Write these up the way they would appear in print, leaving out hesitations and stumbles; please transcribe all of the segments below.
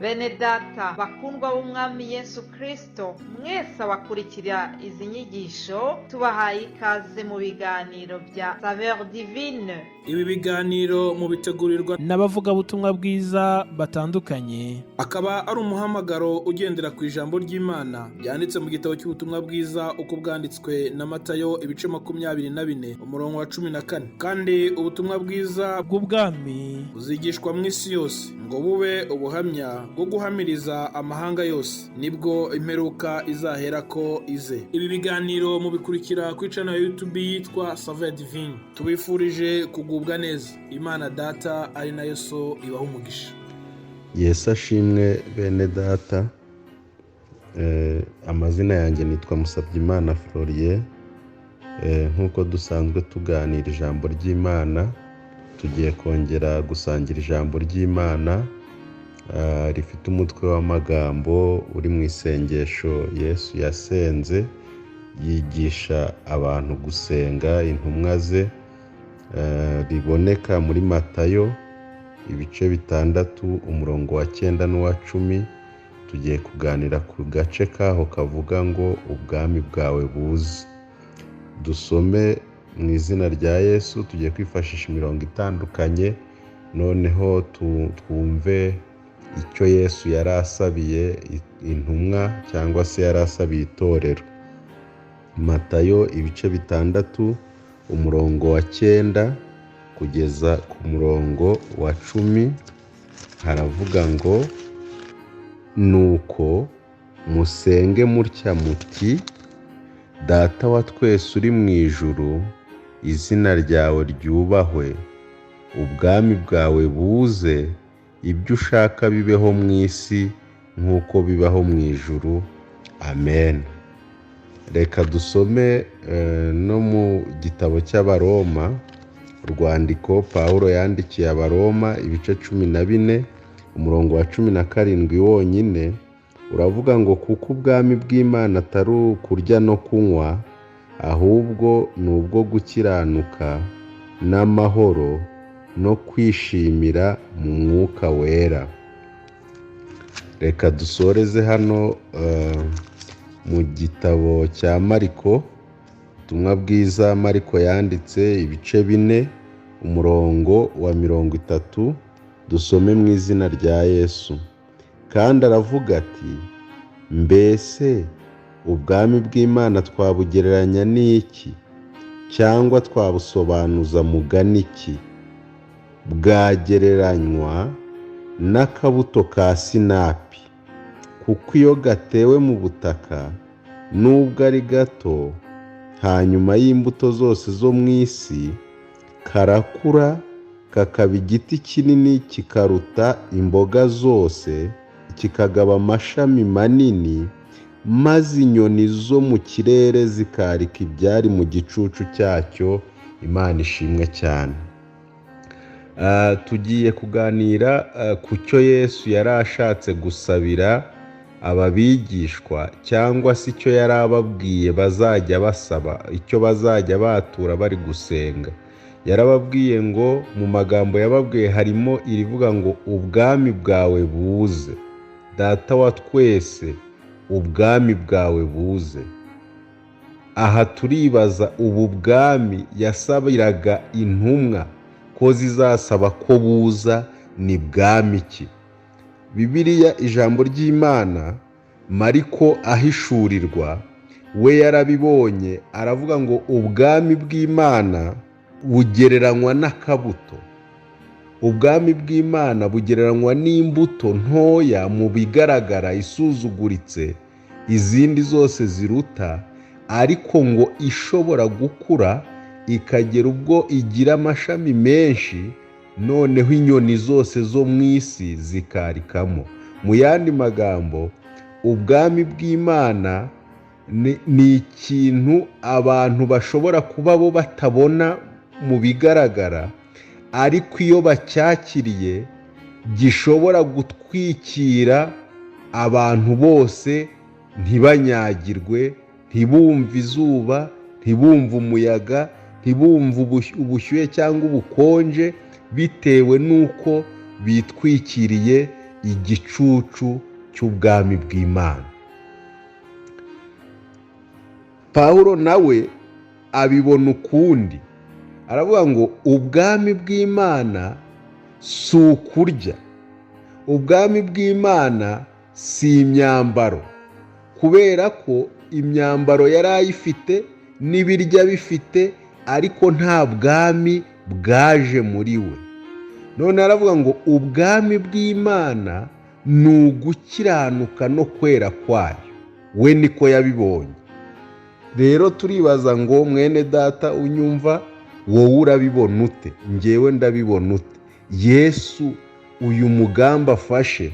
Bene data bakundwa b'Umwami Yesu Kristo, mwese abakurikira izi nyigisho, tubahaye ikaze mu biganiro bya Saveur Divine. Ibi biganiro mubitegurirwa n'abavugabutumwa bwiza batandukanye. Akaba ari umuhamagaro ugendera ku ijambo ry'Imana ryanditse mu gitabo cy'ubutumwa bwiza uko bwanditswe na Matayo, ibice 24, umurongo wa 14. Kandi ubutumwa bwiza bw'ubwami buzigishwa mu isi yose ngo bube ubuhamya bwo guhamiriza amahanga yose, nibwo imperuka izaherako ize. Ibi biganiro mubikurikira ku channel ya YouTube yitwa Saveur Divine. Tubifurije kugubwa neza. Imana Data ari nayo So ibaha umugisha. Yesu ashimwe, bene data. Amazina yanjye nitwa Musabyimana Florier. Nk'uko dusanzwe tuganira ijambo ry'Imana, tugiye kongera gusangira ijambo ry'Imana rifite umutwe w'amagambo uri mu isengesho Yesu yasenze yigisha abantu gusenga, intumwa ze, riboneka muri Matayo ibice 6, umurongo wa 9 n'uwa 10. Tugiye kuganira ku gace kaho kavuga ngo "Ubwami bwawe buze". Dusome mu izina rya Yesu. Tugiye kwifashisha imirongo itandukanye, noneho twumve icyo Yesu yari asabiye intumwa cyangwa se yari asabiye itorero. Matayo ibice 6, umurongo wa 9 kugeza ku murongo wa 10, haravuga ngo: "Nuko musenge mutya muti: Data wa twese uri mu ijuru, izina ryawe ryubahwe, ubwami bwawe buze, ibyo ushaka bibeho mu isi nk'uko bibaho mu ijuru. Amen." Reka dusome no mu gitabo cy'Abaroma, urwandiko Pawulo yandikiye Abaroma, ibice 14, umurongo wa 17 wonyine, uravuga ngo: "Kuko ubwami bw'Imana atari ukurya no kunywa, ahubwo ni ubwo gukiranuka n'amahoro no kwishimira mu Mwuka Wera." Reka dusoreze hano mu gitabo cya Mariko, ubutumwa bwiza Mariko yanditse, ibice 4, umurongo wa 30. Dusome mu izina rya Yesu. "Kandi aravuga ati: Mbese ubwami bw'Imana twabugereranya n'iki, cyangwa twabusobanuza mugani ki? Bwagereranywa n'akabuto ka sinapi, kuko iyo gatewe mu butaka, nubwo ari gato hanyuma y'imbuto zose zo mu isi, karakura kakaba igiti kinini kikaruta imboga zose, kikagaba amashami manini, maze inyoni zo mu kirere zikarika ibyari mu gicucu cyacyo." Imana ishimwe cyane. Tugiye kuganira ku cyo Yesu yari ashatse gusabira aba bigishwa, cyangwa se icyo yari ababwiye bazajya basaba, icyo bazajya batura bari gusenga. Yarababwiye ngo, mu magambo yababwiye harimo irivuga ngo "Ubwami bwawe buze". Data wa twese, ubwami bwawe buze. Aha turibaza, ubu bwami yasabiraga intumwa ko zizasaba ko buza ni bwami ki? Bibiliya, ijambo ry'Imana, Mariko ahishurirwa we yarabibonye, aravuga ngo ubwami bw'Imana bugereranywa n'akabuto, ubwami bw'Imana bugereranywa n'imbuto ntoya mu bigaragara, isuzuguritse izindi zose ziruta, ariko ngo ishobora gukura ikagera ubwo igira amashami menshi, noneho inyoni zose zo mu isi zikarikamo. Mu yandi magambo, ubwami bw'Imana ni ikintu abantu bashobora kuba bo batabona mu bigaragara, ariko iyo bacyakiriye gishobora gutwikira abantu bose, ntibanyagirwe, ntibumve izuba, ntibumve umuyaga, ntibumve ubushyuhe cyangwa ubukonje, bitewe n'uko bitwikiriye igicucu cy'ubwami bw'Imana. Pawulo nawe abibona ukundi, aravuga ngo ubwami bw'Imana si ukurya, ubwami bw'Imana si imyambaro, kubera ko imyambaro yari ayifite n'ibiryo abifite, ariko nta bwami bwaje muri we. None aravuga ngo ubwami bw'Imana ni ugukiranuka no kwera kwayo, we niko yabibonye. Rero turibaza ngo mwene data unyumva, wowe urabibona ute? Njyewe ndabibona ute? Yesu uyu mugambi afashe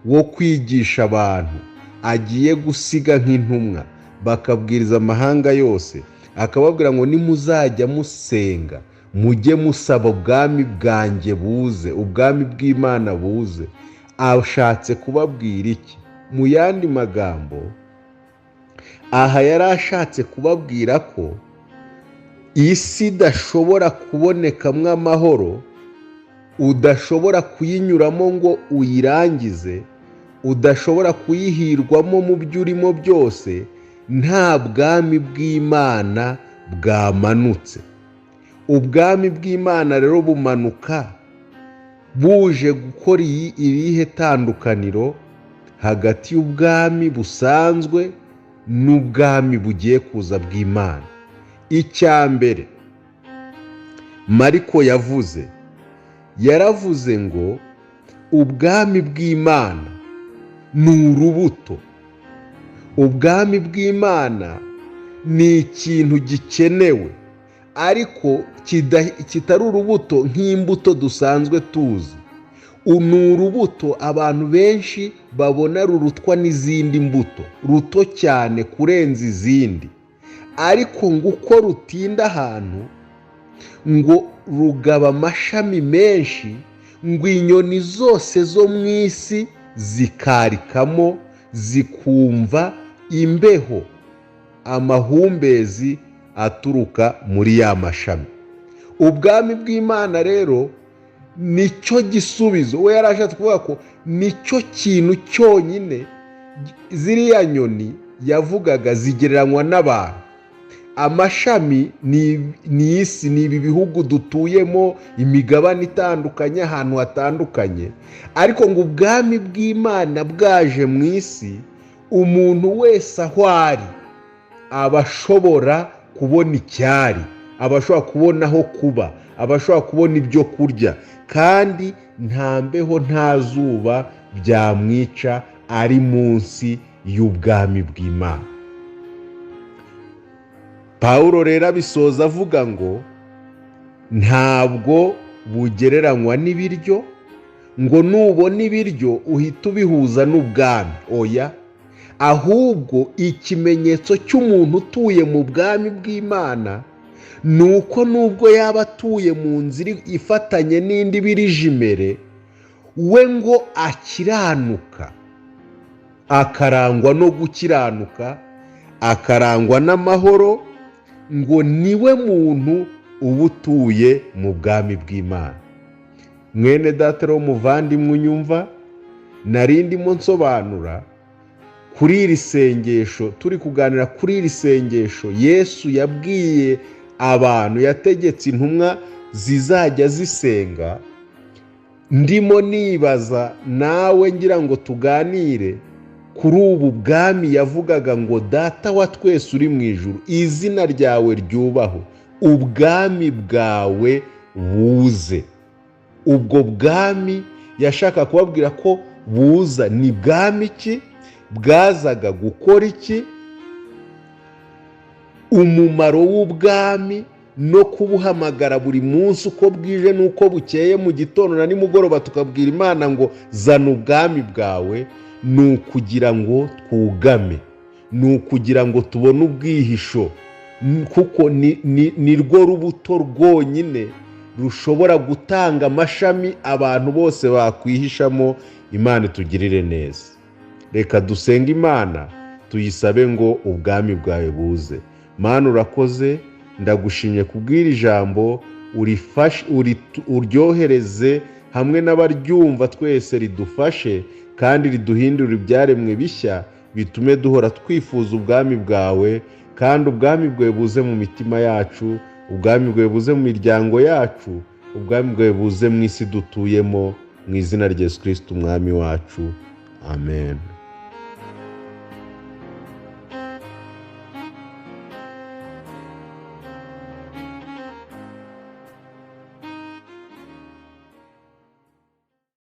wo kwigisha abantu agiye gusiga nk'intumwa bakabwiriza amahanga yose, akababwira ngo nimuzajya musenga mujye musaba ubwami bwanjye buze, ubwami bw'Imana buze. Ashatse kubabwira iki? Mu yandi magambo, aha yari ashatse kubabwira ko isi idashobora kubonekamo amahoro, udashobora kuyinyuramo ngo uyirangize, udashobora kuyihirwamo mu byo urimo byose, nta bwami bw'Imana bwamanutse. Ubwami bw'Imana rero bumanuka buje gukora irihe tandukaniro hagati y'ubwami busanzwe n'ubwami bugiye kuza bw'Imana. Icya mbere Mariko yavuze, yaravuze ngo ubwami bw'Imana ni urubuto. Ubwami bw'Imana ni ikintu gikenewe, ariko kitari urubuto nk'imbuto dusanzwe tuzi. Ni urubuto abantu benshi babona rurutwa n'izindi mbuto, ruto cyane kurenza izindi, ariko ngo uko rutinda ahantu ngo rugaba amashami menshi, ngo inyoni zose zo mu isi zikarikamo, zikumva imbeho, amahumbezi aturuka muri ya mashami. Ubwami bw'Imana rero nicyo gisubizo. We yari ashatse kuvuga ko nicyo kintu cyonyine. Ziriya nyoni yavugaga zigereranywa n'abantu. Amashami ni isi, ni ibi bihugu dutuyemo, imigabane itandukanye, ahantu hatandukanye, ariko ngo ubwami bw'Imana bwaje mu isi, umuntu wese aho ari aba ashobora kubona icyari, aba ashobora kubona aho kuba, aba ashobora kubona ibyo kurya, kandi nta mbeho nta zuba byamwica, ari munsi y'ubwami bw'Imana. Pawulo rero abisoza avuga ngo ntabwo bugereranywa n'ibiryo, ngo nubona ibiryo uhita ubihuza n'ubwami. Oya, ahubwo ikimenyetso cy'umuntu utuye mu bwami bw'Imana ni uko nubwo yaba atuye mu nzira ifatanye n'indi birijimere, we ngo akiranuka, akarangwa no gukiranuka, akarangwa n'amahoro, ngo niwe muntu uba utuye mu bwami bw'Imana. Mwene data rero muvandimwe unyumva, nari ndimo nsobanura kuri iri sengesho, turi kuganira kuri iri sengesho Yesu yabwiye abantu, yategetse intumwa zizajya zisenga. Ndimo nibaza nawe ngira ngo tuganire kuri ubu bwami yavugaga ngo data wa twese uri mu ijuru, izina ryawe ryubahwe, ubwami bwawe buze. Ubwo bwami yashaka kubabwira ko buza ni bwami ki? Bwazaga gukora iki? Umumaro w'ubwami no kubuhamagara buri munsi uko bwije n'uko bukeye, mu gitondo na nimugoroba, tukabwira Imana ngo zana ubwami bwawe, ni ukugira ngo twugame, ni ukugira ngo tubone ubwihisho, kuko ni rwo rubuto rwonyine rushobora gutanga amashami abantu bose bakwihishamo. Imana itugirire neza. Reka dusenge Imana tuyisabe ngo ubwami bwawe buze. Mana urakoze, ndagushimye kubw'iri jambo, uryohereze Hamwe n'abaryumva twese ridufashe kandi riduhindure ibyaremwe bishya, bitume duhora twifuza ubwami bwawe, kandi ubwami bwawe buze mu mitima yacu, ubwami bwawe buze mu miryango yacu, ubwami bwawe buze mu isi dutuyemo, mu izina rya Yesu Kristo umwami wacu. Amen.